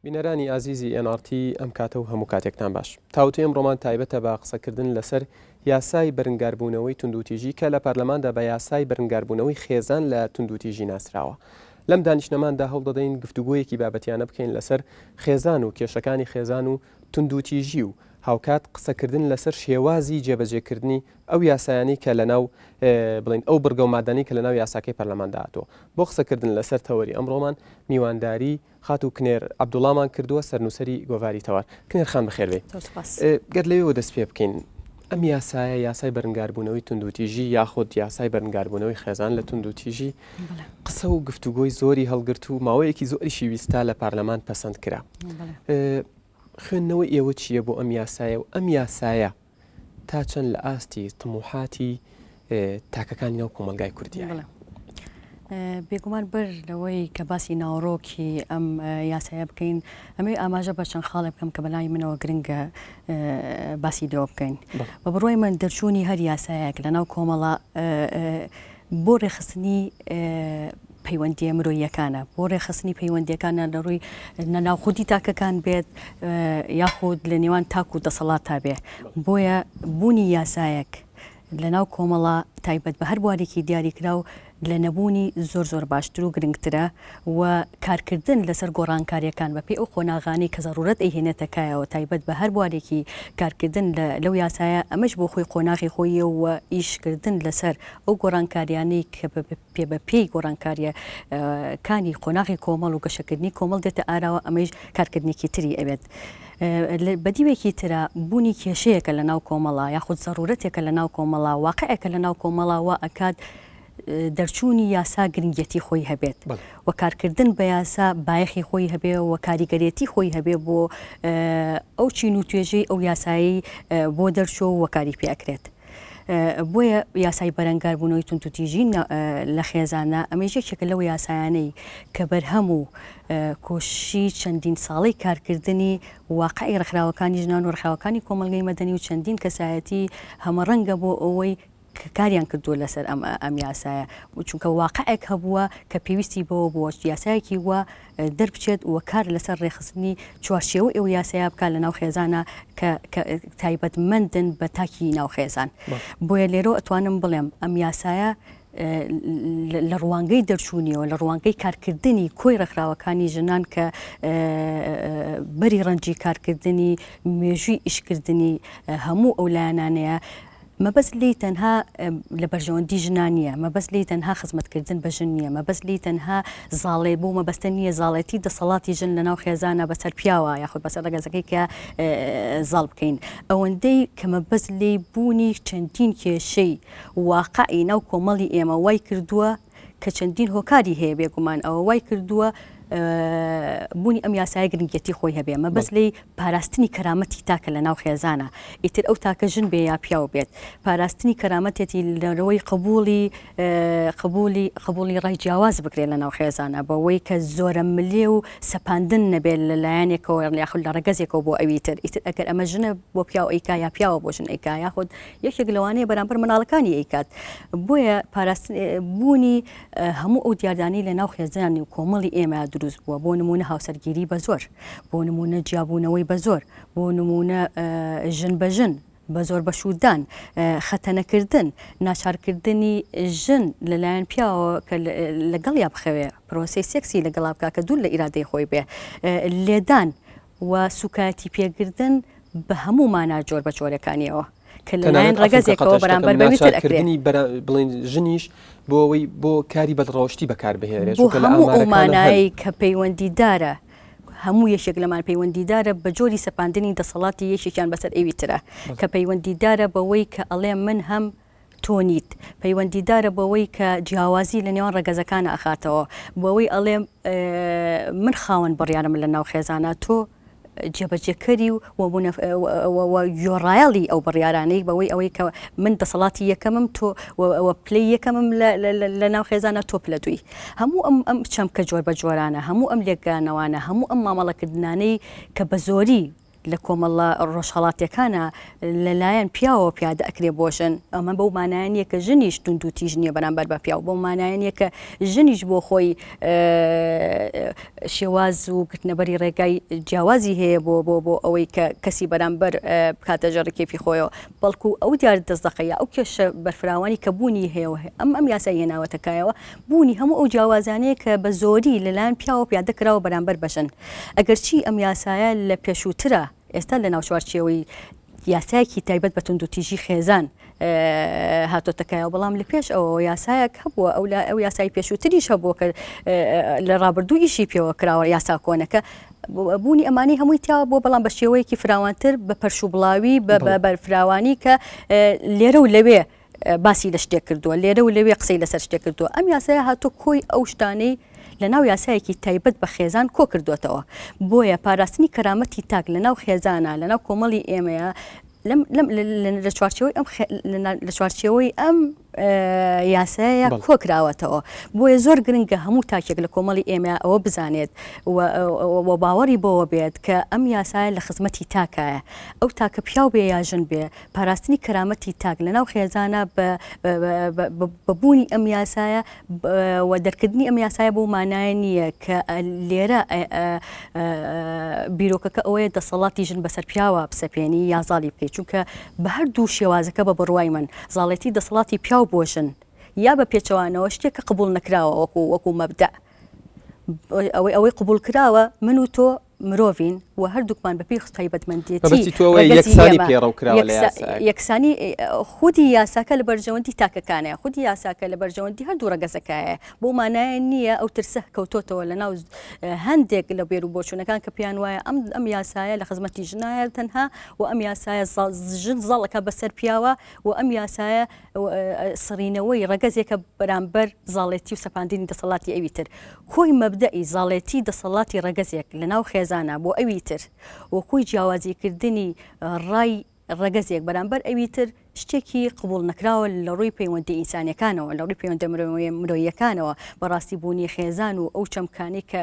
بینەرانی ئازیزی ئێن ئاڕ تی ئەم کاتە و هەموو کاتێکتان باش. تاوتوێی ئەمڕۆمان تایبەتە بە قسەکردن لەسەر یاسای بەرنگاربوونەوەی توندوتیژی کە لە پەرلەماندا بە یاسای بەرنگاربوونەوەی خێزان لە توندوتیژی ناسراوە. لەم دانیشتنەماندا هەوڵدەدەین گفتوگۆیەکی بابەتیانە بکەین لەسەر خێزان و کێشەکانی خێزان و توندوتیژی و هاوکات قسەکردن لەسەر شێوازی جێبەجێکردنی ئەو یاسایانەی کە لەناو بڵێین ئەو بڕگە و مادانەی کە لەناو یاساکەی پەرلەماندا هاتووە. بۆ قسەکردن لەسەر تەوەری ئەمڕۆمان میوانداری خاتوو کنێر عەبدوڵامان کردووە سەرنووسەری گۆڤاری تەوار. کنێر خان بەخێر بێی. زۆر سوپاس. گەر لەوێوە دەست پێ بکەین ئەم یاسایە یاسای بەرنگاربوونەوەی توندوتیژی یاخود یاسای بەرنگاربوونەوەی خێزان لە توندوتیژی قسە و گفتوگۆی زۆری هەڵگرت و ماوەیەکی زۆریشی ویستا لە پارلەمان پەسەند کرا. خوێندنەوەی ئێوە چییە بۆ ئەم یاسایە و ئەم یاسایە تا چەند لە ئاستی تموحاتی تاکەکانی ناو کۆمەڵگای کوردیایە؟ بێگومان بەر لەوەی کە باسی ناوەڕۆکی ئەم یاسایە بکەین ئەمەوێ ئاماژە بە چەند خاڵێ بکەم کە بەلای منەوە گرنگە باسی لێوە بکەین. بە بڕوای من دەرچوونی هەر یاسایەک لەناو کۆمەڵە بۆ ڕێکخستنی پەیوەندییە مرۆییەکانە، بۆ ڕێکخستنی پەیوەندییەکانە لە ڕووی لە ناوخودی تاکەکان بێت یاخود لە نێوان تاک و دەسەڵاتا بێ. بۆیە بوونی یاسایەک لە ناو کۆمەڵە تایبەت بە هەر بوارێکی دیاریکراو لە نەبوونی زۆر زۆر باشتر و گرنگترە و کارکردن لەسەر گۆڕانکارییەکان بەپێی ئەو قۆناغانەی کە زەڕوورەت ئەیهێنێتە کایەوە تایبەت بە هەر بوارێکی کارکردن لە لەو یاسایە ئەمەش بۆ خۆی قۆناغی خۆییە و ئیشکردن لەسەر ئەو گۆڕانکاریانەی کە بە پێ بە پێی گۆڕانکارییەکانی قۆناغی کۆمەڵ و گەشەکردنی کۆمەڵ دێتە ئاراوە ئەمەیش کارکردنێکی تری ئەوێت. بە دیوێکی ترا بوونی کێشەیەکە لە ناو کۆمەڵا یاخود زەڕوورەتێکە لە ناو کۆمەڵا واقعێکە لە ناو کۆمەڵا وا ئەکات دەرچوونی یاسا گرنگیەتی خۆی هەبێت و کارکردن بە یاسا بایەخی خۆی هەبێ و کاریگەرێتی خۆی هەبێ بۆ ئەو چین و توێژەی ئەو یاسایی بۆ دەرچوو و کاری پێ ئەکرێت. بۆیە یاسای بەرەنگاربوونەوەی توندوتیژی لە خێزانە ئەمەیش یەکێکە لەو یاسایانەی کە بەرهەم و کۆششی چەندین ساڵەی کارکردنی واقعی ڕێکخراوەکانی ژنان و ڕێکخراوەکانی کۆمەڵگەی مەدەنی و چەندین کەسایەتی هەمەڕەنگە بۆ ئەوەی کە کاریان کردووە لەسەر ئەم ئەم یاسایە چونکە واقعێک هەبووە کە پێویستی بەوە بووە یاسایەکی وا دەربچێت و کار لەسەر ڕێکخستنی چوارچێوەی ئەو یاسایە بکات لەناو خێزانە کە تایبەتمەندن بە تاکی ناو خێزان. بۆیە لێرەوە ئەتوانم بڵێم ئەم یاسایە لە ڕوانگەی دەرچوونیەوە لە ڕوانگەی کارکردنی کۆی ڕێکخراوەکانی ژنان کە بەری ڕەنجی کارکردنی مێژووی ئیشکردنی هەموو ئەو لایەنانەیە مەبەست لێی تەنها لە بەرژەوەندی ژنان نییە، مەبەست لێی تەنها خزمەتکردن بە ژن نییە، مەبەست لێی تەنها زاڵێ بەو مەبەستە نییە زاڵێتی دەسەڵاتی ژن لەناو خێزانە بەسەر پیاوە یاخود بەسەر ڕەگەزەکەی کە زاڵ بکەین. ئەوەندەی کە مەبەست لێی بوونی چەندین کێشەی واقعی ناو کۆمەڵی ئێمە وای کردووە کە چەندین هۆکاری هەیە بێگومان ئەوە وای کردووە بوونی ئەم یاسایە گرنگیەتی خۆی هەبێ مەبەست لێی پاراستنی کەرامەتی تاکە لە ناو خێزانە ئیتر ئەو تاکە ژن بێ یا پیاو بێت پاراستنی کەرامەتێتی لەوەی قبولی قبولی قبولی ڕای جیاواز بکرێت لە ناو خێزانە بەوەی کە زۆرە ملێ و سەپاندن نەبێت لە لایەنێکەوە یاخود لە ڕەگەزێکەوە بۆ ئەوی تر ئیتر ئەگەر ئەمە ژنە بۆ پیاو ئەیکا یا پیاوە بۆ ژن ئەیکا یاخود یەکێک لەوانەیە بەرامبەر منداڵەکانی ئەیکات بۆیە پاراستن بوونی هەموو ئەو دیاردانەی لە ناو خێزانی و کۆمەڵی ئێمە دروست بووە بۆ نمونە هاوسەرگیری بە زۆر بۆ نمونە جیابوونەوەی بە زۆر بۆ نمونە ژن بە ژن بە زۆر بەشوودان خەتەنەکردن ناچارکردنی ژن لەلایەن پیاوە کە لەگەڵیا بخەوێ پرۆسەی سێکسی لەگەڵا بکە کە دوور لە ئیرادەی خۆی بێ لێدان و سوکایەتی پێکردن بە هەموو مانا جۆر بە جۆرەکانیەوە کە لەلایەن ڕەگەزێکەوە بەرامبەر بەوی تر ئەکرێ. ناچارکردنی بڵێن ژنیش بۆ ئەوەی بۆ کاری بەدڕەوشتی بەکار بهێنرێت بۆ چونکە لە هەموو ئەو ئامارەکانە هەن. مانایەی کە پەیوەندیدارە هەموو یەکێک لەمان پەیوەندیدارە بە جۆری سەپاندنی دەسەڵاتی یەکێکیان بەسەر ئەوی ترە کە پەیوەندیدارە بەوەی کە ئەڵێ من هەم تۆ نیت، پەیوەندیدارە بەوەی کە جیاوازی لە نێوان ڕەگەزەکان ئەخاتەوە، بەوەی ئەڵێ من خاوەن بڕیارم لە ناو خێزانا تۆ جێبەجێکەری و و گوێڕایەڵی ئەو بڕیارانەی بەوەی ئەوەی کە من دەسەڵاتی یەکەمم تۆ و پلەی یەکەمم لە ناو خێزانە تۆ پلە دووی هەموو ئەم ئەم چەمکە جۆر بە جۆرانە هەموو ئەم لێکگانەوانە هەموو ئەم مامەڵەکردنانەی کە بە زۆری. لە کۆمەڵە ڕۆژهەڵاتیەکانا لە لایەن پیاوەوە پیادە ئەکرێ بۆ ژن، ئەمە بەو مانایە نیە کە ژنیش توندوتیژ نیە بەرامبەر بە پیاو، بەو مانایە نیە کە ژنیش بۆ خۆی شێواز و گرتنەبەری ڕێگای جیاوازی هەیە بۆ بۆ بۆ ئەوەی کە کەسی بەرامبەر بکاتە ژێر ڕکێفی خۆیەوە، بەڵکو ئەو دیاردە زەقە یا ئەو کێشە بەرفراوانی کە بوونی هەیە و ئەم ئەم یاسای هێناوەتە کایەوە بوونی هەموو ئەو جیاوازانەیە کە بە زۆری لەلایەن پیاوە پیادە کراوە بەرامبەر بە ژن. ئەگەرچی ئەم یاسایە لە پێشووترا ئێستا لە ناو چوارچێوەی یاسایەکی تایبەت بە توندوتیژی خێزان هاتۆتە کایەوە، بەڵام لە پێش ئەوەوە یاسایەک هەبووە، ئەو ئەو یاسای پێشووتریش هەبووە کە لە ڕابردوو ئیشی پێوە کراوە یاسا کۆنەکە بوونی ئەمانەی هەمووی تیا بووە، بەڵام بە شێوەیەکی فراوانتر بە پەرش و بڵاوی بە بەرفراوانی کە لێرە و لەوێ باسی لە شتێک کردووە، لێرە و لەوێ قسەی لەسەر شتێک کردووە، ئەم یاسایە هاتووە کۆی ئەو شتانەی لەناو یاسایەکی تایبەت بە خێزان کۆ کردووەتەوە. بۆیە پاراستنی کەرامەتی تاک لەناو خێزانا، لەناو کۆمەڵی ئێمەیە، لەم لەم لە چوارچێوەی ئەم لە چوارچێوەی ئەم یاسایە کۆ کراوەتەوە. بۆیە زۆر گرنگە هەموو تاکێک لە کۆمەڵی ئێمە ئەوە بزانێت و باوەڕی بەوە بێت کە ئەم یاسایە لە خزمەتی تاکایە. ئەو تاکە پیاو بێ یا ژن بێ، پاراستنی کەرامەتی تاک لەناو خێزانا بە بوونی ئەم یاسایە و دەرکردنی ئەم یاسایە بەو مانایە نییە کە لێرە بیرۆکەکە ئەوەیە دەسەڵاتی ژن بەسەر پیاوە بسەپێنی یا زاڵی بکەیت، چونکە بە هەردوو شێوازەکە بە بڕوای من زاڵێتی دەسەڵاتی پیاو بۆ ژن یا بە پێچەوانەوە شتێکە قبوڵ نەکراوە وەکو وەکو مەبدەع ئەوەی ئەوەی قبوڵ کراوە من و تۆ مرۆڤین و هەردووکمان بەپێی تایبەتمەندێتی مەبەستی تۆ ئەوەیە ڕەگەزی یەکسانی ئێمە پەیڕەو کراوە لە یەکسا یاسایەک. یەکسانی خودی یاساکە لە بەرژەوەندی تاکەکانە، خودی یاساکە لە بەرژەوەندی هەردوو ڕەگەزەکایە، بەو مانایە نییە ئەو ترسە کەوتۆتەوە لە ناو هەندێک لە بێر و بۆچوونەکان کە پێیان وایە ئەم ئەم یاسایە لە خزمەتی ژنایە تەنها و ئەم یاسایە زاڵ ژن زاڵ ئەکا بەسەر پیاوە و ئەم یاسایە سڕینەوەی ڕەگەزێکە بەرامبەر زاڵێتی و سەپاندنی دەسەڵاتی ئەوی تر. کۆی مەبدەئی زاڵێتی دەسەڵاتی ڕەگەزێک لەناو خێزانا بۆ ئەوی تر و کۆی جیاوازیکردنی ڕای ڕەگەزێک بەرامبەر ئەوی تر شتێکی قبوڵ نەکراوە لە ڕووی پەیوەندی ئینسانیەکانەوە، لە ڕووی پەیوەندە مرۆییەکانەوە. بەڕاستی بوونی خێزان و ئەو چەمکانەی کە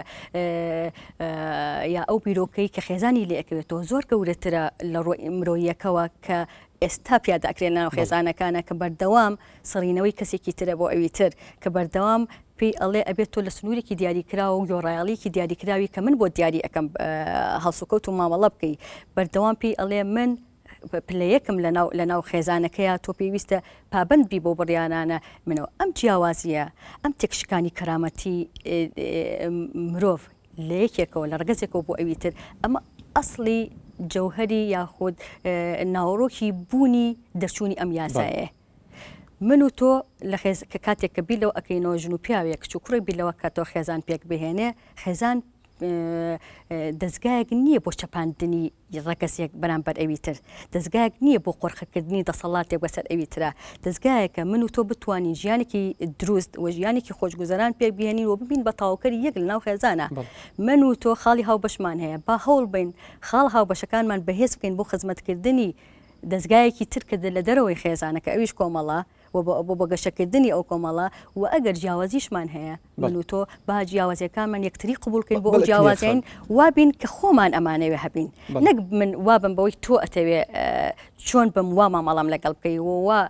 یا ئەو بیرۆکەی کە خێزانی لێ ئەکەوێتەوە زۆر گەورەترە لە ڕووی مرۆییەکەوە کە ئێستا پیادە ئەکرێن لەناو خێزانەکانە کە بەردەوام سڕینەوەی کەسێکی ترە بۆ ئەوی تر کە بەردەوام پێی ئەڵێ ئەبێت تۆ لە سنوورێکی دیاریکراوە و گۆڕایەڵیکی دیاریکراوی کە من بۆت دیاری ئەەکەم هەڵسوکەوت و مامەڵە بکەی بەردەوام پێی ئەڵێ من پلە یەکم لەناو لەناو خێزانەکەیە تۆ پێویستە پابند بی بۆ بڕیارانە منەوە ئەم جیاوازیە ئەم تێکشکانی کەرامەتی مرۆڤ لە یەکێکەوە لە ڕەگەزێکەوە بۆ ئەوی تر، ئەمە ئەسڵی جەوهەری یاخود ناوەڕۆکی بوونی دەرچوونی ئەم یاسایەیە. من و تۆ لە خێز کە کاتێک کە بیر لەوە ئەکەینەوە ژن و پیاوێک کچ و کوڕێک بیر لەوە کاتەوە خێزان پێک بهێنێ، خێزان دەزگایەک نییە بۆ چەپاندنی ڕەگەزێک بەرامبەر ئەوی تر، دەزگایەک نییە بۆ قۆرخکردنی دەسەڵاتێک بەسەر ئەوی ترا، دەزگایەکە من و تۆ بتوانین ژیانێکی دروست و ژیانێکی خۆشگوزەران پێک بهێنین و ببین بە تەواوکەری یەک لەناو خێزانا. من و تۆ خاڵی هاوبەشمان هەیە، با هەوڵ بەین خاڵە هاوبەشەکانمان بەهێز بکەین بۆ خزمەتکردنی دەزگایەکی تر کە لە دەرەوەی خێزانە کە ئەویش کۆمەڵە، و بۆ بۆ گەشەکردنی ئەو کۆمەڵە و ئەگەر جیاوازیشمان هەیە من و تۆ با جیاوازیەکانمان یەکتری قبوڵ کەین بۆ ئەو جیاوازین وا بین کە خۆمان ئەمانەوێ هەبین نەک من وابم بەوەی تۆ ئەتەوێ چۆن بم وا مامەڵام لەگەڵ بکەی و وا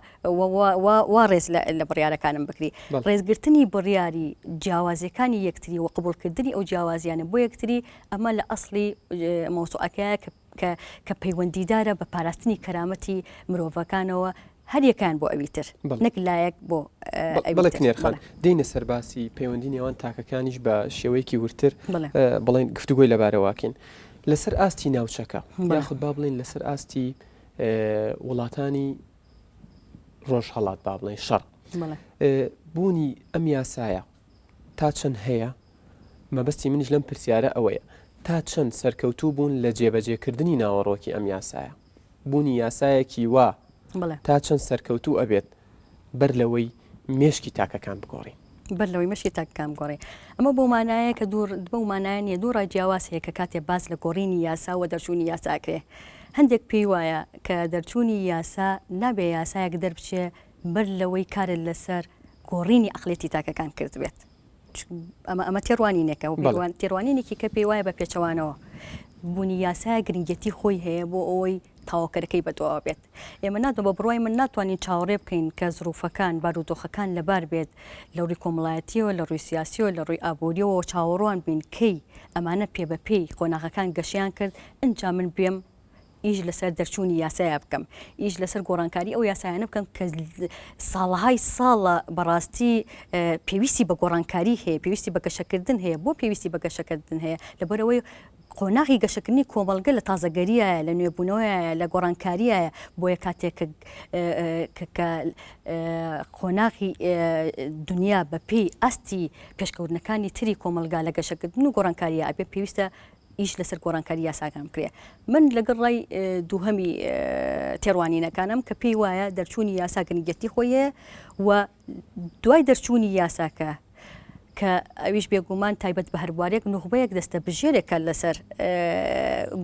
وا ڕێز لە بڕیارەکانم بکری ڕێزگرتنی بڕیاری جیاوازیەکانی یەکتری و قبوڵکردنی ئەو جیاوازیانە بۆ یەکتری ئەمە لە ئەسڵی مەوزوعەکەیە کە کە کە پەیوەندیدارە بە پاراستنی کەرامەتی مرۆڤەکانەوە هەر یەکەیان بۆ ئەوی تر نەک لایەک بۆ ئەوی بەڵێ تر. کنێر خان بەڵێ. دێینە سەر باسی پەیوەندی نێوان تاکەکانیش بە شێوەیەکی وردتر بەڵێ. بڵێن گفتوگۆی لەبارەوەکەین لەسەر ئاستی ناوچەکە بەڵێ. یاخود با بڵێین لەسەر ئاستی وڵاتانی ڕۆژهەڵات با بڵێین شەڕ بەڵێ. بوونی ئەم یاسایە تا چەند هەیە؟ مەبەستی منیش لەم پرسیارە ئەوەیە تا چەند سەرکەوتوو بوون لە جێبەجێکردنی ناوەڕۆکی ئەم یاسایە؟ بوونی یاسایەکی وا تا چەند سەرکەوتوو ئەبێت بەر لەوەی مێشکی تاکەکان بگۆڕین؟ بەر لەوەی مێشکی تاکەکان بگۆڕین ئەمە بەو مانایە کە دوور بەو مانایە نییە دوو ڕای جیاواز هەیە کە کاتێ باس لە گۆڕینی یاسا و دەرچوونی یاسا ئەکرێ هەندێک پێی وایە کە دەرچوونی یاسا نابێ یاسایەک دەربچێ بەر لەوەی کارت لەسەر گۆڕینی عەقڵیەتی تاکەکان کردبێت. ئەمە ئەمە تێڕوانینێکە و تێڕوانینێکی کە پێی وایە بە پێچەوانەوە. بوونی یاسایە گرنگێتی خۆی هەیە بۆ ئەوەی تەواوکەرەکەی بەدواوە بێت. ئێمە ناتوان بە بڕوای من ناتوانین چاوەڕێ بکەین کە زروفەکان، بارودۆخەکان لەبار بێت لە ڕووی کۆمەڵایەتیەوە، لە ڕووی سیاسیەوە، لە ڕووی ئابووریەوە چاوەڕوان بین کەی ئەمانە پێ بە پێی قۆناغەکان گەشەیان کرد ئنجا من بێم ئیش لەسەر دەرچوونی یاسایە بکەم، ئیش لەسەر گۆڕانکاری ئەو یاسایانە بکەم کە ساڵەهای ساڵە بەڕاستی پێویستی بە گۆڕانکاری هەیە، پێویستی بە گەشەکردن هەیە. بۆ پێویستی بە گەشەکردن هەیە؟ لەبەرئەوەی قۆناغی گەشەکردنی کۆمەڵگە لە تازەگەریایە، لە نوێبوونەوەیە، لە گۆڕانکاریایە، بۆیە کاتێک کە قۆناغی دنیا بە پێی ئاستی پێشکەوتنەکانی تری کۆمەڵگا لە گەشەکردن و گۆڕانکاریە ئەبێ پێویستە ئیش لەسەر گۆڕانکاری یاساکان بکرێ. من لەگەڵ ڕای دووهەمی تێڕوانینەکانم کە پێی وایە دەرچوونی یاسا گرنگیەتی خۆی هەیە و دوای دەرچوونی یاساکە کە ئەویش بێگومان تایبەت بە هەر بوارێک نوخبەیەک دەستە بژێرێکە لەسەر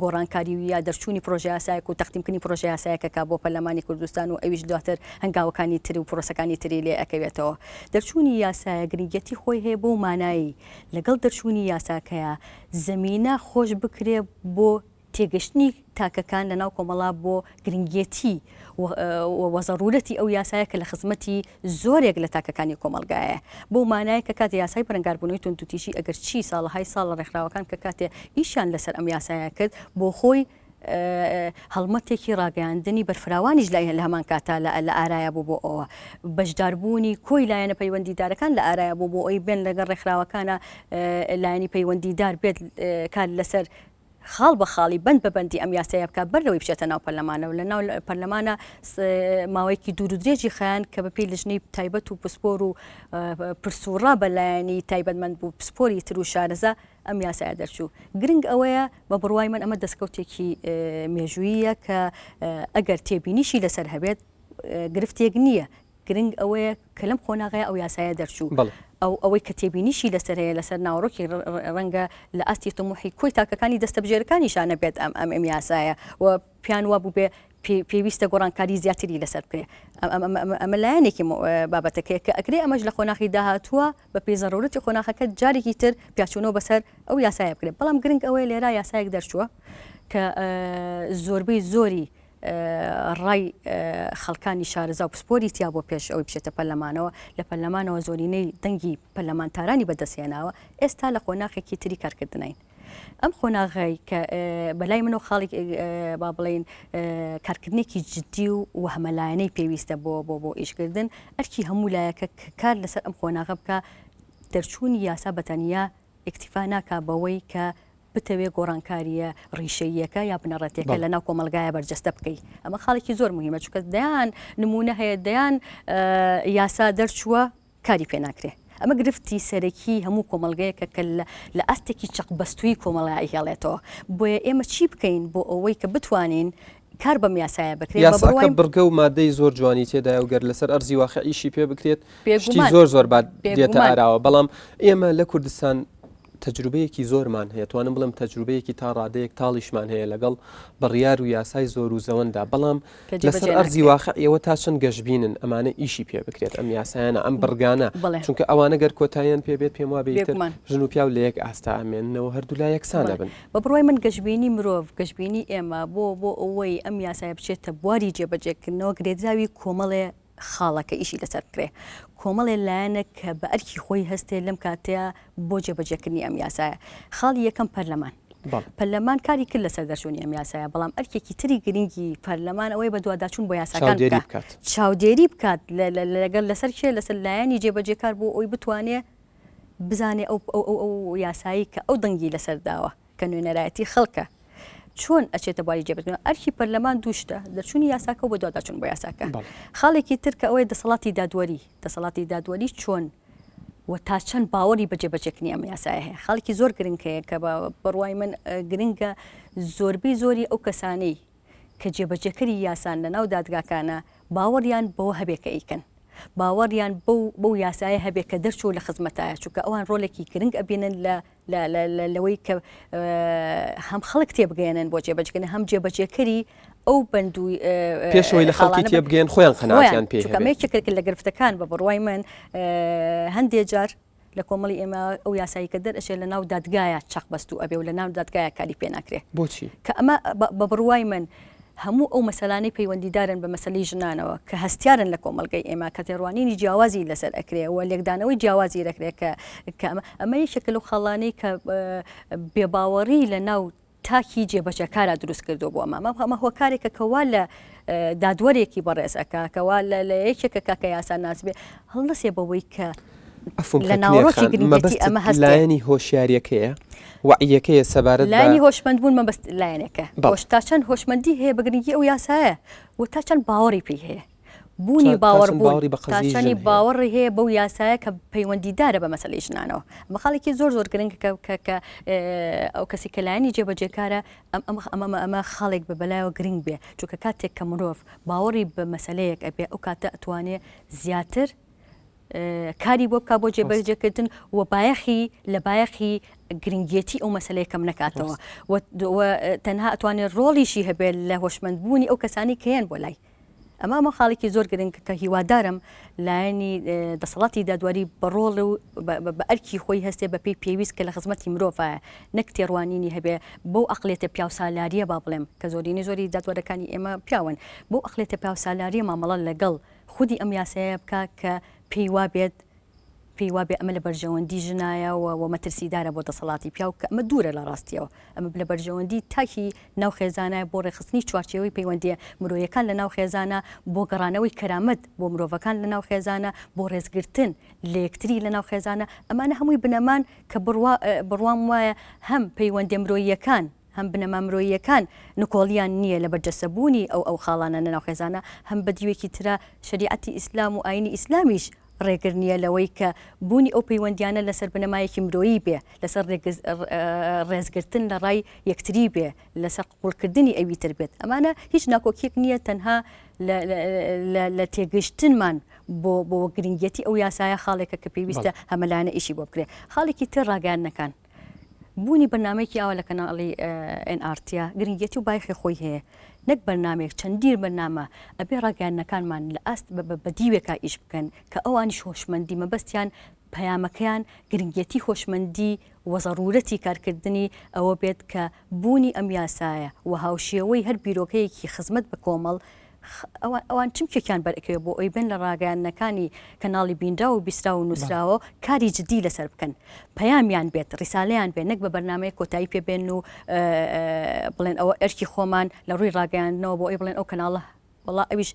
گۆڕانکاری و یا دەرچوونی پرۆژەیاسایەک و تەقدیمکردنی پرۆژەیاسایەکەکە بۆ پەرلەمانی کوردستان و ئەویش دواتر هەنگاوەکانی تر و پرۆسەکانی تری لێ ئەکەوێتەوە. دەرچوونی یاسایە گرنگیەتی خۆی هەیە بەو مانایەی لەگەڵ دەرچوونی یاساکەیا زەمینە خۆش بکرێ بۆ تێگەشتنی تاکەکان لە ناو کۆمەڵا بۆ گرنگیەتی و زەڕورەتی ئەو یاسایە کە لە خزمەتی زۆرێک لە تاکەکانی کۆمەڵگایە. بەو مانایە کە کاتێ یاسای بەرەنگاربوونەوەی توندوتیژی ئەگەر چی ساڵەهای ساڵ ڕێکخراوەکان کە کاتێ ئیشیان لەسەر ئەم یاسایە کرد بۆ خۆی هەڵمەتێکی ڕاگەیاندنی بەرفراوانیش لە لە هەمان کاتا لە ئارایا بوو بۆ ئەوە بەشداربوونی کۆی لایەنە پەیوەندیدارەکان لە ئارایا بوو بۆ ئەوی بێن لەگەڵ ڕێکخراوەکانە لایەنی پەیوەندیدار بێت کار لەسەر خاڵ بە خاڵی بەند بە بەندی ئەم یاسایە بکات بەر لەوەی بچێتە ناو پەرلەمانەوە لە ناو پەرلەمانە ماوەیەکی دوور و درێژی خایاند کە بەپێی لژنەی تایبەت و پسپۆر و پرسوڕا بە لایەنی تایبەتمەند بوو پسپۆری تر و شارەزا ئەم یاسایە دەرچوو گرنگ ئەوەیە بە بڕوای من ئەمە دەستکەوتێکی مێژوویە کە ئەگەر تێبینیشی لەسەر هەبێت گرفتێک نییە گرنگ ئەوەیە کە لەم قۆناغەیا ئەو یاسایە دەرچوو، ئەو ئەوەی کە تێبینیشی لەسەر هەیە لەسەر ناوەڕۆکی ڕەنگە لە ئاستی تموحی کۆی تاکەکانی دەستەبژێرەکانیشا نەبێت ئەم ئەم ئەم یاسایە و پێیان وا بووبێ پێویستە گۆڕانکاری زیاتری لەسەر بکرێ. ئەمە لایەنێکی بابەتەکەیە کە ئەکرێ ئەمەش لە قۆناغی داهاتووە بە پێی زەرورەتی قۆناغەکە جارێکی تر پیاچوونەوە بەسەر ئەو یاسایە بکرێت. بەڵام گرنگ ئەوەیە لێرە یاسایەک دەرچووە کە زۆربەی زۆری ڕای خەڵکانی شارەزا و پسپۆری تیا بۆ پێش ئەوەی بچێتە پەرلەمانەوە، لە پەرلەمانەوە زۆرینەی دەنگی پەرلەمانتارانی بەدەستهێناوە، ئێستا لە قۆناغێکی تری کارکردنین. ئەم قۆناغەی کە بەلای منەوە خاڵی با بڵێین کارکردنێکی جدی و و هەمەلایەنەی پێویستە بۆ بۆ بۆ ئیشکردن، ئەرکی هەموو لایەکە کە کار لەسەر ئەم قۆناغە بکا، دەرچوونی یاسا بەتەنیا ئیکتیفا ناکا بەوەی کە بتەوێ گۆڕانکارییە ڕیشەییەکە یا بنەڕەتیەکە لە ناو کۆمەڵگایە بەرجەستە بکەی. ئەمە خاڵێکی زۆر موهیمە چونکە دەیان نموونە هەیە دەیان یاسا دەرچووە کاری پێ ناکرێ. ئەمە گرفتی سەرەکی هەموو کۆمەڵگەیەکە کە لە ئاستێکی چەقبەستووی کۆمەڵا ئەیهێڵێتەوە. بۆیە ئێمە چی بکەین بۆ ئەوەی کە بتوانین کار بەم یاسایە بکرێت؟ یاساکە بڕگە و مادەی زۆر جوانی تێدایە و گەر لەسەر ئەرزی واقع ئیشی پێ بکرێت شتی زۆر زۆر با دێتە ئاراوە بەڵام ئێمە لە کوردستان تەجروبەیەکی زۆرمان هەیە، توانم بڵێم تەجروبەیەکی تا ڕادەیەک تاڵیشمان هەیە لەگەڵ بڕیار و یاسای زۆر و زەوەندا، بەڵام لەسەر ئەرزی واقع ئێوە تا چەند گەشبینن ئەمانە ئیشی پێ بکرێت ئەم یاسایانە ئەم بڕگانە چونکە ئەوانە گەر کۆتاییان پێ بێت پێم وابێ ئیتر ژن و پیاو لە یەک ئاستا ئەمێننەوە هەردوولا یەکسان ئەبن. بە بڕوای من گەشبینی مرۆڤ، گەشبینی ئێمە بۆ بۆ ئەوەی ئەم یاسایە بچێتە بواری جێبەجێکردنەوە گرێدراوی کۆمەڵێ خاڵە کە ئیشی لەسەر بکرێ. کۆمەڵێ لایەنە کە بە ئەرکی خۆی هەستێ لەم کاتەیا بۆ جێبەجێکردنی ئەم یاسایە. خاڵی یەکەم پەرلەمان. پەرلەمان کاری کرد لەسەر دەرچوونی ئەم یاسایە، بەڵام ئەرکێکی تری گرنگی پەرلەمان ئەوەیە بەدواداچوون بۆ یاساکان بکات. چاودێری بکات لەگەڵ لەسەر کێ؟ لەسەر لایەنی جێبەجێکار بۆ ئەوەی بتوانێ بزانێ ئەو ئەو یاسایی کە ئەو دەنگی لەسەر داوە. کە نوێنەرایەتی خەڵکە چۆن ئەچێتە بواری جێبەجێکردنەوە ئەرکی پەرلەمان دوو شتە دەرچوونی یاساکە و بەدواداچوون بۆ یاساکە خاڵێکی تر کە ئەوەیە دەسەڵاتی دادوەری دەسەڵاتی دادوەری چۆن و تا چەند باوەڕی بە جێبەجێکردنی ئەم یاسایە هەیە خاڵێکی زۆر گرنگ هەیە کە بە بڕوای من گرنگە زۆربەی زۆری ئەو کەسانەی کە جێبەجێکەری یاسان لە ناو دادگاکانە باوەڕیان بەوە هەبێ کە ئەیکەن باوەڕیان بەو بەو یاسایە هەبێ کە دەرچوو لە خزمەتایە چونکە ئەوان ڕۆلێکی گرنگ ئەبینن لە لەوەی کە هەم خەڵک تێبگەیەنن بۆ جێبەجێکردن هەم جێبەجێکەری ئەو بەند و پێشەوەی لە خەڵکی تێبگەیەن خۆیان قەناعەتیان پێ چونکە ئەمە یەکێکە لە گرفتەکان بە بڕوای من هەندێ جار. لە کۆمەڵی ئێمە ئەو یاسایی کە دەرئەچێ لە ناو دادگایە چەق بەستوو ئەبێ و لە ناو دادگایە کاری پێ ناکرێ. بۆچی؟ کە ئەمە بە بڕوای من هەموو ئەو مەسەلانەی پەیوەندیدارن بە مەسەلەی ژنانەوە کە هەستیارن لە کۆمەڵگەی ئێمە کە تێڕوانینی جیاوازی لەسەر ئەکرێ و لێکدانەوەی جیاوازی دەکرێ کە کە ئەمە ئەمە یەکێکە لەو خاڵانەی کە بێباوەڕی لە ناو تاکی جێبەجێکارا دروست کردووە بۆ ئەمە ئەمە هۆکارێکە کە وا لە دادوەرێکی بەڕێز ئەکا کە وا لە یەکێکە کە کە یاسا ناس بێ هەڵنەسێ بەوەی کە عەفوم لە کە ناوەڕۆکی کنێر خان، گرنگێتی مەبەستت ئەمە هەستێ. لایەنی هۆشیاریەکەیە؟ وەعیەکەیە سەبارەت بە. لایەنی هۆشمەند بوون مەبەست لایەنێکە بەڵێ. هۆش تا چەند هۆشمەندی هەیە بە گرنگی ئەو یاسایە و تا چەند باوەڕی پێی هەیە. بوونی تا باوەڕ چەند بوون باوەڕی بە تا قەزیەی ژن چەنی هەیە. باوەڕی هەیە بەو یاسایە کە پەیوەندیدارە بە مەسەلەی ژنانەوە. ئەمە خاڵێکی زۆر زۆر گرنگە کە کە کە ئەو کەسی کە لایەنی جێبەجێکارە ئەم ئەم ئەمە ئەمە خاڵێک بە بەلایەوە گرنگ بێ چونکە کاتێک کە مرۆڤ باوەڕی بە مەسەلەیەک ئەبێ ئەو کاتە ئەتوانێ زیاتر کاری بۆ بکا بۆ جێبەجێکردن و بایەخی لە بایەخی گرنگێتی ئەو مەسلەیە کەم نەکاتەوە و تەنها ئەتوانێت ڕۆڵیشی هەبێت لە هۆشمەندبوونی ئەو کەسانی کەیەن بۆ لای. ئەمە ئەمە خاڵێکی زۆر گرنگ کە هیوادارم لایەنی دەسەڵاتی دادوەری بە ڕۆڵ و بە ئەرکی خۆی هەستێ بە پێی پێویست کە لە خزمەتی مرۆڤایە نەک تێڕوانینی هەبێ بەو ئەقلێتە پیاوسالاریە با بڵێم کە زۆرینەی زۆری دادوەرەکانی ئێمە پیاون بەو ئەقلێتە پیاوسالاریە مامەڵە لەگەڵ خودی ئەم یاسایە بکا کە پێی وابێت پێی وابێ ئەمە لە بەرژەوەندی ژنایە و و مەترسیدارە بۆ دەسەڵاتی پیاو کە ئەمە دوورە لە ڕاستیەوە ئەمە لە بەرژەوەندی تاکی ناو خێزانە بۆ ڕێکخستنی چوارچێوەی پەیوەندیە مرۆیەکان لە ناو خێزانە بۆ گەڕانەوەی کەرامەت بۆ مرۆڤەکان لە ناو خێزانە بۆ ڕێزگرتن لە یەکتری لە ناو خێزانە ئەمانە هەمووی بنەمان کە بڕوا بڕوام وایە هەم پەیوەندیە مرۆییەکان هەم بنەما مرۆییەکان نکۆڵییان نییە لە بەرجەستەبوونی ئەو ئەو خاڵانە لەناو خێزانە، هەم بە دیوێکی ترا شەریعەتی ئیسلام و ئایینی ئیسلامیش ڕێگر نییە لەوەی کە بوونی ئەو پەیوەندییانە لەسەر بنەمایەکی مرۆیی بێ، لەسەر ڕێزگرتن لە ڕای یەکتری بێ، لەسەر قبوڵکردنی ئەوی تر بێت. ئەمانە هیچ ناکۆکییەک نییە تەنها لە تێگەیشتنمان بۆ بۆ گرنگیەتی ئەو یاسایە خاڵێکە کە پێویستە هەمەلایەنە ئیشی بۆ بکرێ. خاڵێکی تر ڕاگەیاندنەکان. بوونی بەرنامەیەکی ئاوا لە کەناڵی ئێن ئاڕ تیە گرنگیەتی و بایەخی خۆی هەیە نەک بەرنامەیەک چەندین بەرنامە ئەبێ ڕاگەیاندنەکانمان لە ئاست بە دیوێکا ئیش بکەن کە ئەوانیش هۆشمەندی مەبەستیان پەیامەکەیان گرنگیەتی هۆشمەندی و زەڕورەتی کارکردنی ئەوە بێت کە بوونی ئەم یاسایە و هاوشێوەی هەر بیرۆکەیەکی خزمەت بە کۆمەڵ ئەوان چمکێکیان بەرئەکەوێت بۆ ئەوەی بێن لە ڕاگەیاندنەکانی کەناڵی بینراو و بیستراو و نووسراوە کاری جدی لەسەر بکەن پەیامیان بێت ڕیسالەیان بێت نەک بە بەرنامەیەک کۆتایی پێ بێن و بڵێن ئەوە ئەرکی خۆمان لە ڕووی ڕاگەیاندنەوە بۆ ئەوەی بڵێن ئەو کەناڵە وەڵا ئەویش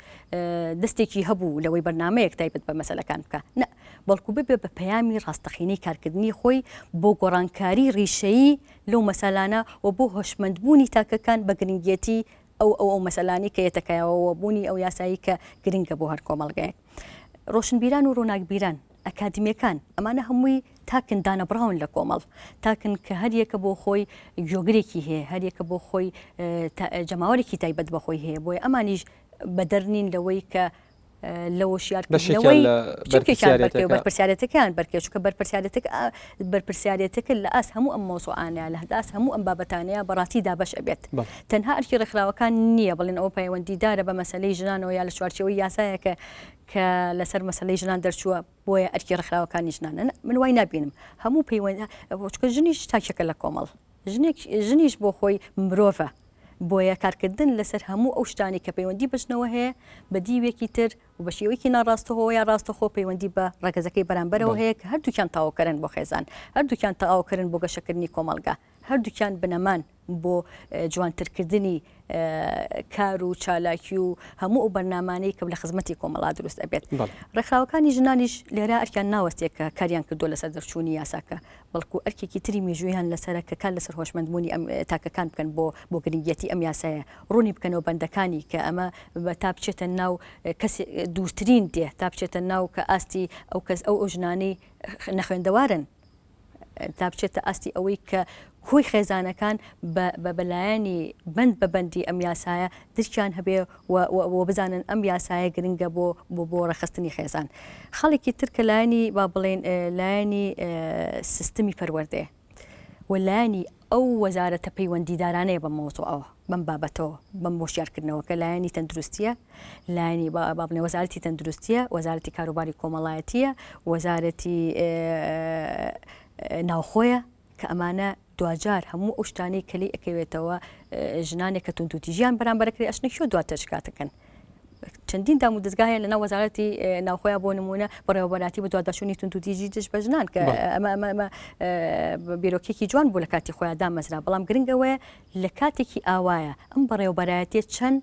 دەستێکی هەبوو لەوەی بەرنامەیەک تایبەت بە مەسەلەکان بکە نە بەڵکو ببێ بە پەیامی ڕاستەقینەی کارکردنی خۆی بۆ گۆڕانکاری ڕیشەیی لەو مەسەلانە و بۆ هۆشمەندبوونی تاکەکان بە گرنگیەتی ئەو ئەو ئەو مەسەلانەی کە یەتە کایەوە و بوونی ئەو یاسایی کە گرنگە بۆ هەر کۆمەڵگەیەک. ڕۆشنبیران و ڕووناکبیران، ئەکادیمیەکان، ئەمانە هەمووی تاکن دانەبڕاون لە کۆمەڵ، تاکن کە هەر یەکە بۆ خۆی گوێگرێکی هەیە، هەر یەکە بۆ خۆی جەماوەرێکی تایبەت بە خۆی هەیە، بۆیە ئەمانیش بەدەر نین لەوەی کە لە وۆشیارکردنەوەی بەشێکیان لە بەرپرسیارێتەکەیان بەرکێ چونکە بەرپرسیارێتەکە بەرپرسیارێتەکە لە ئاست هەموو ئەم مەوزوعانەیە لە ئاست هەموو ئەم بابەتانەیە بەڕاستی دابەش ئەبێت تەنها ئەرکی ڕێکخراوەکان نییە بڵێن ئەوە پەیوەندیدارە بە مەسەلەی ژنانەوە یا لە چوارچێوەی یاسایەکە کە لەسەر مەسەلەی ژنان دەرچووە بۆیە ئەرکی ڕێکخراوەکانی ژنانە من وای نابینم هەموو پەیوەند چونکە ژنیش تاکێکە لە کۆمەڵ ژنێک ژنیش بۆ خۆی مرۆڤە، بۆیە کارکردن لەسەر هەموو ئەو شتانەی کە پەیوەندی بە ژنەوە هەیە بە دیوێکی تر و بە شێوەیەکی ناڕاستەخۆ یا ڕاستەخۆ پەیوەندی بە ڕەگەزەکەی بەرامبەرەوە هەیە کە هەردووکیان تەواوکەرن بۆ خێزان، هەردووکیان تەواوکەرن بۆ گەشەکردنی کۆمەڵگا، هەردووکیان بنەمان بۆ جوانترکردنی کار و چالاکی و هەموو ئەو بەرنامانەی کە لە خزمەتی کۆمەڵا دروست ئەبێت. ڕێکخراوەکانی ژنانیش لێرە ئەرکیان ناوەستێت کە کاریان کردووە لەسەر دەرچوونی یاساکە، بەڵکو ئەرکێکی تری مێژوویان لەسەرە کە کار لەسەر هۆشمەندبوونی ئەم تاکەکان بکەن بۆ بۆ گرنگیەتی ئەم یاسایە، ڕوونی بکەنەوە بەندەکانی کە ئەمە تا بچێتە ناو کەسی دوورترین دێ تا بچێتە ناو کە ئاستی ئەو کەس ئەو ئەو ژنانەی نەخوێندەوارن تا بچێتە ئاستی ئەوەی کە کۆی خێزانەکان بە بەلایەنی بەند بە بەندی ئەم یاسایە درکیان هەبێ و بزانن ئەم یاسایە گرنگە بۆ بۆ بۆ ڕێکخستنی خێزان. خاڵێکی تر کە لایەنی با بڵێین لایەنی سیستمی پەروەردەیە و لایەنی. ئەو وەزارەتە پەیوەندیدارانەیە بەم مەوزوعەوە، بەم بابەتەوە، بەم هۆشیارکردنەوە کە لایەنی تەندروستییە، لایەنی با بڵێین وەزارەتی تەندروستییە، وەزارەتی کاروباری کۆمەڵایەتییە، وەزارەتی ناوخۆیە کە ئەمانە دواجار هەموو ئەو شتانەی کە لێی ئەکەوێتەوە ژنانێک کە توندوتیژیان بەرامبەر ئەکرێ ئەچنە کوێ دواتر شکات ئەکەن. چەندین دام و دەزگا هەیە لەناو وەزارەتی ناوخۆیان بۆ نمونە بەڕێوەبەراتی بە دواداچوونی توندوتیژی دژ بە ژنان کە ئەمە ئەمە ئەمە بیرۆکێکی جوان بوو لە کاتی خۆیان دامەزرا بەڵام گرنگ ئەوەیە لە کاتێکی ئاوایە ئەم بەڕێوەبەرایەتیە چەند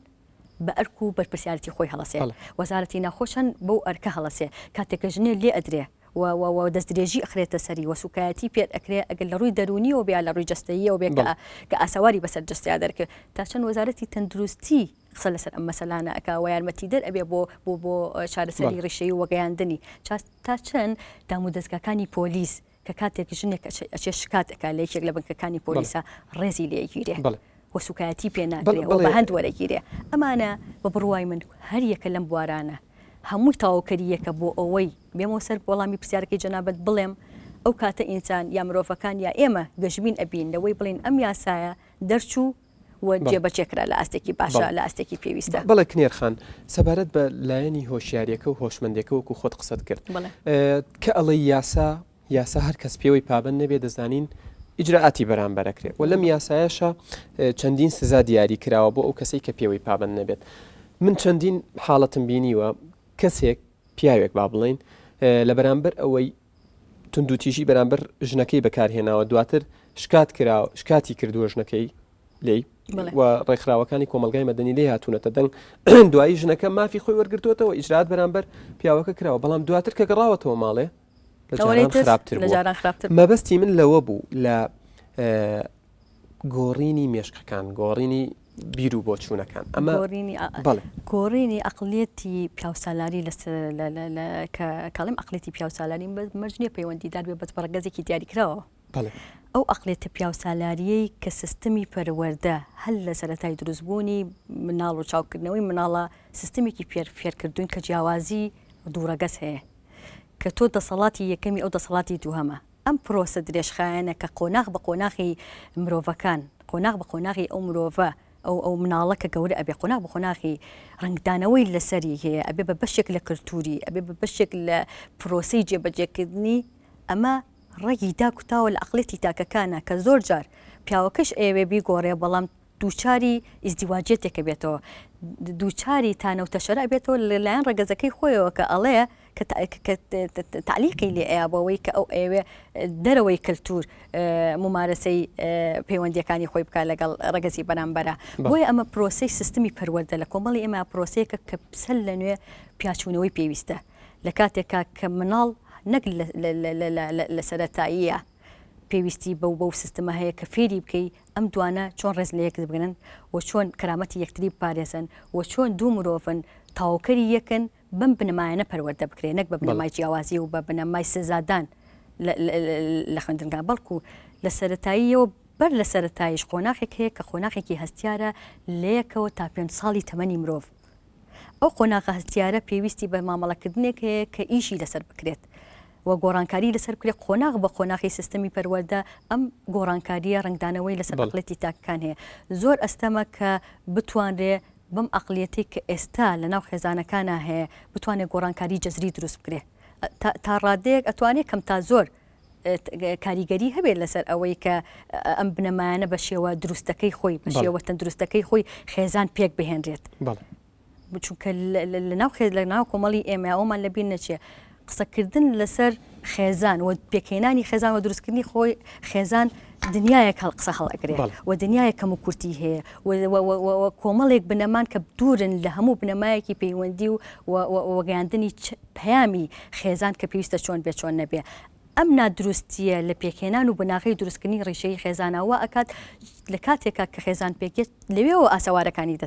بە ئەرک و بەرپرسیارەتی خۆی هەڵەسێ وەزارەتی ناوخۆ چەند بەو ئەرکە هەڵەسێ کاتێک کە ژنێ لێ ئەدرێ و و و دەستدرێژی ئەخرێتە سەری و سوکایەتی پێ ئەکرێ ئەگەر لە ڕووی دەروونیەوە بێ یا لە ڕووی جەستەییەوە بێ کە کە ئاسەواری بەسەر جەستەیا دەرکەوێ تا چەند وەزارەتی تەندروستی قسە لەسەر ئەم مەسەلانە ئەکا و یارمەتیدەر ئەبێ بۆ بۆ بۆ چارەسەری ڕیشەیی و گەیاندنی تا چەند دامودەزگاکانی پۆلیس کە کاتێک ژنێک ئەچێ شکات ئەکا لە یەکێک لە بنکەکانی پۆلیسا ڕێزی لێ ئەگیرێ و سوکایەتی پێ ناکرێ و بە هەند وەرەگیرێ ئەمانە بە بڕوای من هەر یەکە لەم بوارانە هەمووی تەواوکەرییەکە بۆ ئەوەی بێمەوە سەر وەڵامی پرسیارەکەی جەنابت بڵێم ئەو کاتە ئینسان یا مرۆڤەکان یا ئێمە گەشبین ئەبین لەوەی بڵێین ئەم یاسایە دەرچوو و جێبەجێ کرا لە ئاستێکی باشە لە ئاستێکی پێویستە. بەڵێ کنێر خان، سەبارەت بە لایەنی هۆشیاریەکە و هۆشمەندیەکە وەکو خۆت قسەت کرد کە ئەڵێی یاسا یاسا هەر کەس پێوەی پابەند نەبێ دەزانین ئیجرائاتی بەرامبەر ئەکرێ و لەم یاسایەشە چەندین سزا دیاری کراوە بۆ ئەو کەسەی کە پێوەی پابەند نەبێت من چەندین حاڵەتم بینیوە کەسێک پیاوێک با بڵین لە بەرامبەر ئەوەی توندوتیژی بەرامبەر ژنەکەی بەکارهێناوە دواتر شکات کرا شکاتی کردووە ژنەکەی لێی و ڕێکخراوەکانی کۆمەلگای مەدەنی لێ هاتوونەتە دەنگ دوایی ژنەکە مافی خۆی وەرگرتووەتەوە ئیجرات بەرامبەر پیاوەکە کراوە بەڵام دواتر کە گەڕاوەتەوە ماڵێ لە جاران خراپتر مەبەستی من لەوە بوو لە گۆڕینی مێشکەکان گۆڕینی بیر و بۆچوونەکان ئەمە بەڵێ گۆڕینی ئەقلیەتی پیاوسالاری لەسەر کە کاڵیم ئەقلیەتی پیاوسالاری مەرج نییە پەیوەندیدار بێ بەس بە ڕەگەزێکی دیاریکراوە ئەو ئەقلیەتە پیاوسالاریەی کە سیستمی پەروەردە هەر لە سەرەتای دروستبوونی مناڵ و چاوکردنەوەی مناڵە سیستمێکی پێر فێرکردوین کە جیاوازی دوو ڕەگەز هەیە کە تۆ دەسەڵاتی یەکەمی ئەو دەسەڵاتی دووهەمە ئەم پرۆسە درێژخایەنە کە قۆناغ بە قۆناغی مرۆڤەکان، قۆناغ بە قۆناغی ئەو مرۆڤە، ئەو ئەو مناڵە کە گەورە ئەبێ قۆناغ بە قۆناغی ڕەنگدانەوەی لەسەری هەیە، ئەبێ بە بەشێک لە کلتوری، ئەبێ بە بەشێک لە پرۆسەی جێبەجێکردنی، ئەمە ڕەگی داکوتاوە لە عەقڵیەتی تاکەکانا کە زۆر جار پیاوەکەش ئەیەوێ بیگۆڕێ بەڵام دووچاری ئیزدیواجیەتێک ئەبێتەوە، دووچاری تانە و تەشەرە ئەبێتەوە لە لایەن ڕەگەزەکەی خۆیەوە کە ئەڵێ کە تەعلیقی لێ ئەیا بۆ ئەوەی کە ئەو ئەیەوێ دەرەوەی کەلتوور مومارەسەی پەیوەندیەکانی خۆی بکات لەگەڵ ڕەگەزی بەرامبەرە. بۆیە ئەمە پرۆسەی سیستمی پەروەردە لە کۆمەڵی ئێمە پرۆسەیەکە کە سەر لە نوێ پیاچوونەوەی پێویستە لە کاتێکا کە مناڵ نەک لە سەرەتاییە پێویستی بەو بەو سیستمە هەیە کە فێری بکەی ئەم دوانە چۆن ڕێز لە یەکتر بگرن و چۆن کەرامەتی یەکتری بپارێزن و چۆن دوو مرۆڤن تەواوکەری یەکن بەم بنەمایانە پەروەردە بکرێن نەک بە بنەمای جیاوازی و بە بنەمای سزادان لە خوێندنگا بەڵکو لە سەرەتاییەوە بەر لە سەرەتاییش قۆناخێک هەیە کە قۆناخێکی هەستیارە لە یەکەوە تا پێنج ساڵی تەمەنی مرۆڤ ئەو قۆناغە هەستیارە پێویستی بە مامەڵەکردنێک هەیە کە ئیشی لەسەر بکرێت و گۆڕانکاری لەسەر بکرێت قۆناغ بە قۆناغی سیستەمی پەروەردە ئەم گۆڕانکارییە ڕەنگدانەوەی لەسەر عەقڵیەتی تاکەکان هەیە زۆر ئەستەمە کە بتوانرێ بەم عەقڵیەتەی کە ئێستا لەناو خێزانەکانا هەیە بتوانێت گۆڕانکاری جەزری دروست بکرێت تا ڕادەیەک ئەتوانێت کەم تا زۆر کاریگەری هەبێت لەسەر ئەوەی کە ئەم بنەمایانە بە شێوە دروستەکەی خۆی بە شێوە تەندروستەکەی خۆی خێزان پێک بهێنرێت. چونکە لەناو خێز لەناو کۆمەڵی ئێمە ئەومان لەبیر نەچێ قسەکردن لەسەر خێزان و پێکهێنانی خێزان و دروستکردنی خۆی خێزان دنیایەک هەڵ قسە هەڵئەگرێ و دنیایەک کەم و کورتی هەیە و کۆمەڵێک بنەمان کە دوورن لە هەموو بنەمایەکی پەیوەندی و وەگەیاندنی پەیامی خێزان کە پێویستە چۆن بێ چۆن نەبێ. ئەم نادروستییە لە پێکهێنان و بناغەی دروستکردنی ڕیشەیی خێزانە وا ئەکات لە کاتێکا کە خێزان پێکێت لەوێوە ئاسەوارەکانی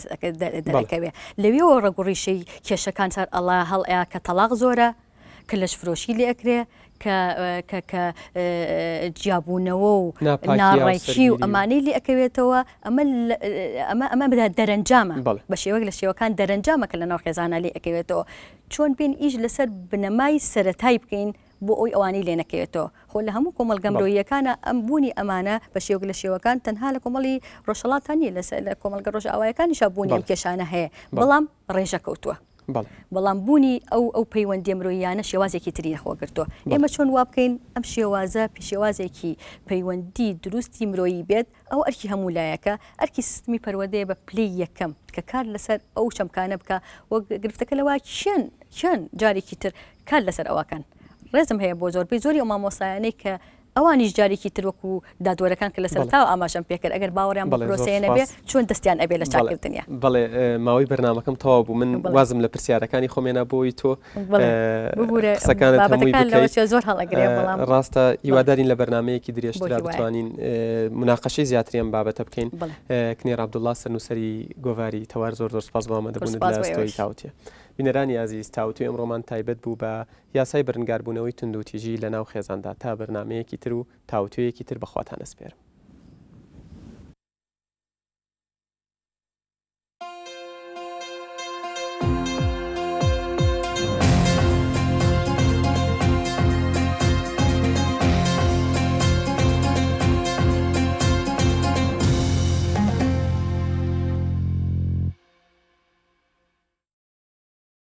دەرەکەوێ لەوێوە ڕەگ و ڕیشەی کێشەکان سەر ئەڵا هەڵ کە تەڵاق زۆرە کە لەشفرۆشی لێ ئەکرێ کە کە کە جیابوونەوە و ناڕێکی و ئەمانەی لێ ئەکەوێتەوە ئەمە ئەمە ئەمە دەرەنجامە بە شێوەک لە شێوەکان دەرەنجامە کە لە ناو خێزانە لێ ئەکەوێتەوە چۆن بین ئیش لەسەر بنەمای سەتای بکەین. بۆ ئەوی ئەوانەی لێ نەکەوێتەوە. خۆ لە هەموو کۆمەڵگە مرۆییەکانا ئەم بوونی ئەمانە بە شێوەک لە شێوەکان تەنها لە کۆمەڵی ڕۆژهەڵاتا نییە لە کۆمەڵگە ڕۆژئاوایەکانیشا بوونی ئەم کێشانە هەیە بەڵام ڕێژە کەوتووە. بەڵام بوونی ئەو ئەو پەیوەندیە مرۆییانە شێوازێکی تری لەخۆ گرتووە. ئێمە چۆن وا بکەین ئەم شێوازە شێوازێکی پەیوەندی دروستی مرۆیی بێت ئەوە ئەرکی هەموو لایەکە، ئەرکی سیستمی پەروەردەیە بە پلەی یەکەم کە کار لەسەر ئەو چەمکانە بکا و گرفتەکە لەوە کێن کێن جارێکی تر کار لەسەر ئەوەکەن. ڕێزم هەیە بۆ زۆربەی زۆری ئەو مامۆستایانەی کە ئەوانیش جارێکی تر وەکو دادوەرەکان کە لە سەرەتاوە ئاماژەم پێکرد ئەگەر باوەڕیان بە پرۆسەیە نەبێ چۆن دەستیان ئەبێ لە چاککردنیا. بەڵێ ماوەی بەرنامەکەم تەواو بوو من وازم لە پرسیارەکانی خۆم هێنا بۆ ئەوەی تۆ قسەکانت هەمووی بکەیت. زۆر هەڵەگرێ بەڵام ڕاستە هیوادارین لە بەرنامەیەکی درێژترا بتوانین مناقەشەی زیاتری ئەم بابەتە بکەین. کنێر عەبدوڵڵا سەرنووسەری گۆڤاری تەوار زۆر زۆر سپاس بۆ ئامادەبوونت لە ستۆی تاوتوێ. بینەرانی ئازیز تاوتوێ ئەمڕۆمان تایبەت بوو بە یاسای بەرنگاربوونەوەی توندوتیژی لە ناو خێزاندا تا بەرنامەیەکی تر و تاوتوێیەکی تر بە خواتان ئەسپێرم.